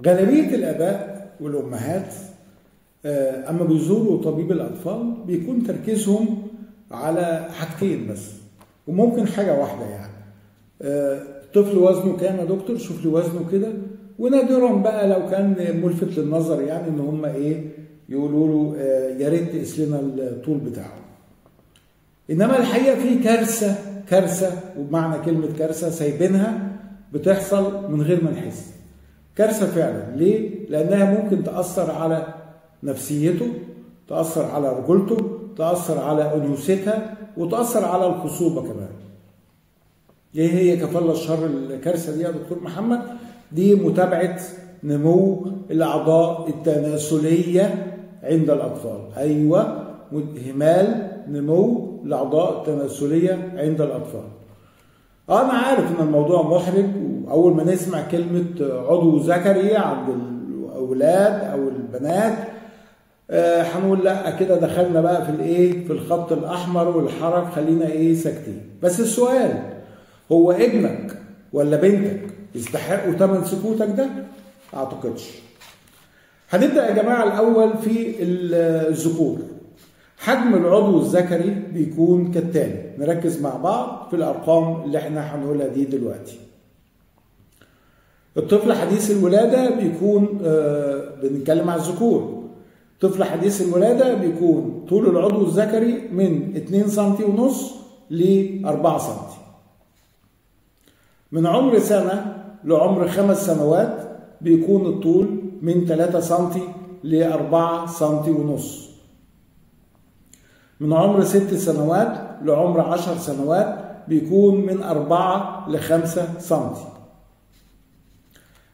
غالبية الآباء والأمهات أما بيزوروا طبيب الأطفال بيكون تركيزهم على حاجتين بس، وممكن حاجة واحدة يعني. الطفل وزنه كام يا دكتور؟ شوف لي وزنه كده. ونادرا بقى لو كان ملفت للنظر يعني ان هم ايه يقولوا له يا ريت تقيس لنا الطول بتاعه. انما الحقيقة في كارثة، كارثة وبمعنى كلمة كارثة سايبينها بتحصل من غير ما نحس. كارثة فعلا، ليه؟ لانها ممكن تاثر على نفسيته، تاثر على رجولته، تاثر على انوثتها، وتاثر على الخصوبة كمان. ايه هي كفالة الشر الكارثة دي يا دكتور محمد؟ دي متابعه نمو الاعضاء التناسلية عند الاطفال. ايوه، اهمال نمو الاعضاء التناسلية عند الاطفال. انا عارف ان الموضوع محرج، واول ما نسمع كلمة عضو ذكري عند الاولاد او البنات هنقول لا كده دخلنا بقى في الايه، في الخط الاحمر والحرج، خلينا ايه ساكتين. بس السؤال، هو ابنك ولا بنتك يستحقوا ثمن سكوتك ده؟ اعتقدش. هنبدا يا جماعة الاول في الذكور. حجم العضو الذكري بيكون كالتالي، نركز مع بعض في الارقام اللي احنا هنقولها دي دلوقتي. الطفل حديث الولادة بيكون بنتكلم على الذكور. طفل حديث الولادة بيكون طول العضو الذكري من 2.5 سم ل 4 سم. من عمر سنة لعمر 5 سنوات بيكون الطول من 3 سم ل 4.5 سم. من عمر 6 سنوات لعمر 10 سنوات بيكون من 4 ل 5 سم.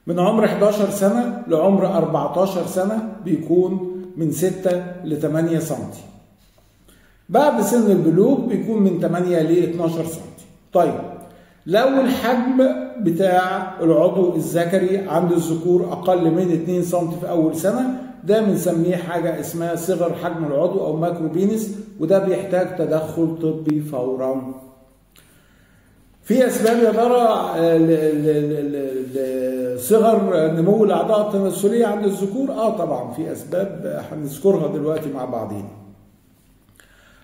من عمر 11 سنة لعمر 14 سنة بيكون من 6 ل 8 سم. بعد سن البلوغ بيكون من 8 ل 12 سم. طيب لو الحجم بتاع العضو الذكري عند الذكور أقل من 2 سم في أول سنة، ده بنسميه حاجة اسمها صغر حجم العضو أو macropenis، وده بيحتاج تدخل طبي فورا. في أسباب يا ترى لصغر نمو الأعضاء التناسلية عند الذكور؟ طبعا في أسباب هنذكرها دلوقتي مع بعضين.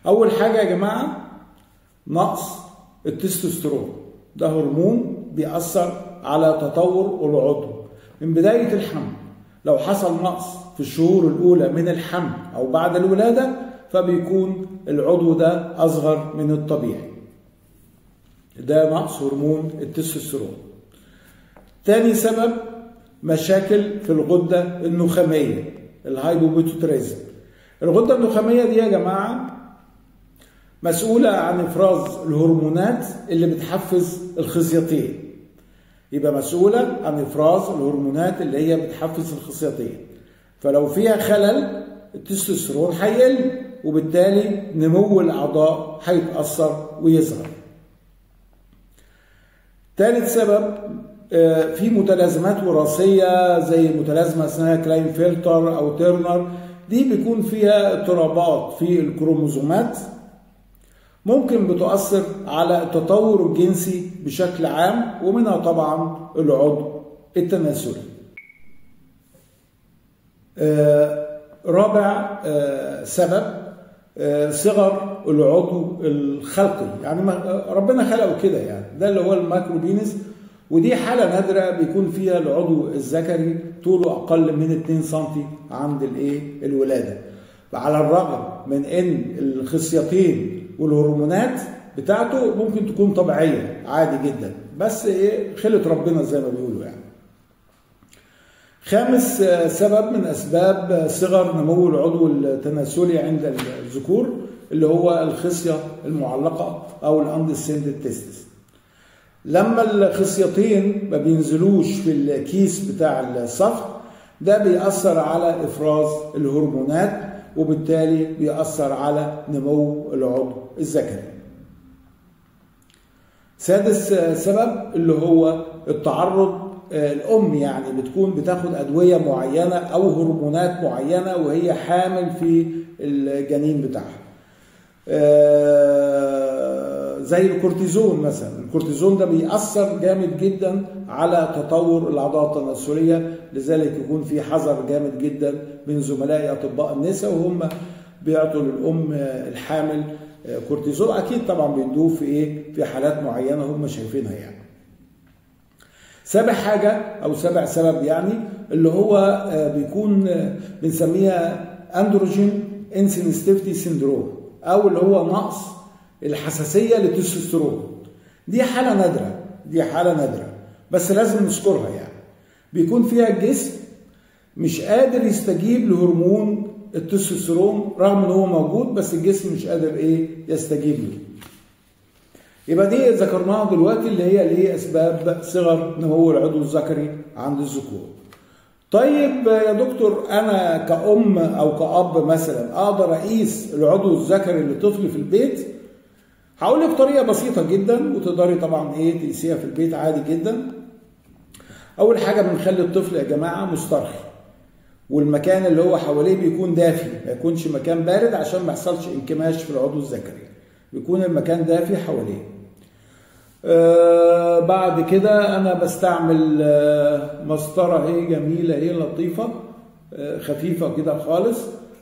أول حاجة يا جماعة نقص التستوستيرون، ده هرمون بيأثر على تطور العضو من بداية الحمل. لو حصل نقص في الشهور الأولى من الحمل أو بعد الولادة فبيكون العضو ده أصغر من الطبيعي. ده نقص هرمون التستوستيرون. تاني سبب مشاكل في الغدة النخامية، ال hypopituitarism. الغدة النخامية دي يا جماعة مسؤولة عن إفراز الهرمونات اللي بتحفز الخصيتين. يبقى مسؤولة عن إفراز الهرمونات اللي هي بتحفز الخصيتين. فلو فيها خلل التستوستيرون هيقل، وبالتالي نمو الأعضاء هيتأثر ويصغر. ثالث سبب في متلازمات وراثية زي متلازمة اسمها كلاينفلتر أو تيرنر، دي بيكون فيها اضطرابات في الكروموزومات ممكن بتؤثر على التطور الجنسي بشكل عام، ومنها طبعا العضو التناسلي. رابع سبب صغر العضو الخلقي، يعني ربنا خلقه كده يعني، ده اللي هو ال micropenis، ودي حالة نادرة بيكون فيها العضو الذكري طوله أقل من 2 سم عند الايه الولادة. على الرغم من ان الخصيتين والهرمونات بتاعته ممكن تكون طبيعية عادي جدا، بس ايه خلة ربنا زي ما بيقولوا يعني. خامس سبب من اسباب صغر نمو العضو التناسلي عند الذكور اللي هو الخصية المعلقة او ال undescended testis. لما الخصيتين ما بينزلوش في الكيس بتاع الصفر ده بيأثر على افراز الهرمونات، وبالتالي بيأثر على نمو العضو الذكري. سادس سبب اللي هو التعرض، الأم يعني بتكون بتاخد أدوية معينة أو هرمونات معينة وهي حامل في الجنين بتاعها. زي الكورتيزون مثلا. الكورتيزون ده بيأثر جامد جدا على تطور الاعضاء التناسلية، لذلك يكون في حذر جامد جدا من زملائي اطباء النساء وهم بيعطوا للام الحامل كورتيزون. اكيد طبعا بيدوه في ايه؟ في حالات معينة هم شايفينها يعني. سابع حاجة او سابع سبب يعني اللي هو بيكون بنسميها androgen insensitivity syndrome، او اللي هو نقص الحساسية للتستوستيرون. دي حاله نادرة، دي حاله نادرة بس لازم نذكرها يعني. بيكون فيها الجسم مش قادر يستجيب لهرمون التستوستيرون رغم ان هو موجود، بس الجسم مش قادر ايه يستجيب له. يبقى دي ذكرناها دلوقتي اللي هي الايه اسباب صغر نمو العضو الذكري عند الذكور. طيب يا دكتور، انا كأم او كأب مثلا اقدر اقيس العضو الذكري لطفلي في البيت؟ هقول لك طريقه بسيطة جدا وتقدري طبعا ايه تقيسيها في البيت عادي جدا. اول حاجة بنخلي الطفل يا جماعة مسترخي، والمكان اللي هو حواليه بيكون دافي، ما يكونش مكان بارد عشان ما يحصلش انكماش في العضو الذكري، بيكون المكان دافي حواليه. بعد كده انا بستعمل مسطرة اهي جميلة اهي لطيفة خفيفة كده خالص،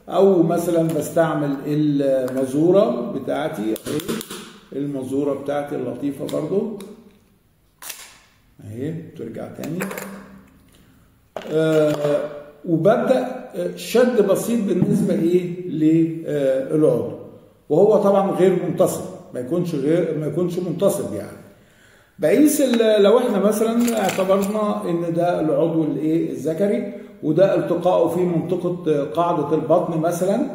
او مثلا بستعمل المزورة بتاعتي اهي، المزورة بتاعتي اللطيفة برضو اهي بترجع تاني. وببدا شد بسيط بالنسبة ايه للعضو، وهو طبعا غير منتصب، ما يكونش منتصب يعني. بقيس لو احنا مثلا اعتبرنا ان ده العضو الايه الذكري وده التقائه في منطقة قاعدة البطن مثلا،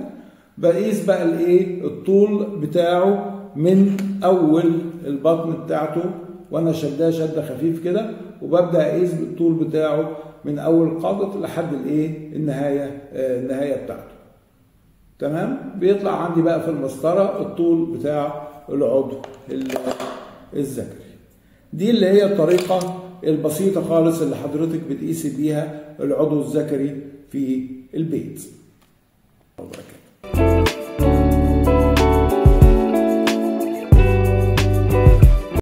بقيس بقى الايه الطول بتاعه من اول البطن بتاعته وانا شداه شده خفيف كده، وببدا اقيس بالطول بتاعه من اول قاعدة لحد الايه النهاية بتاعته. تمام، بيطلع عندي بقى في المسطره الطول بتاع العضو الذكري. دي اللي هي الطريقة البسيطة خالص اللي حضرتك بتقيسي بيها العضو الذكري في البيت. وبركاته.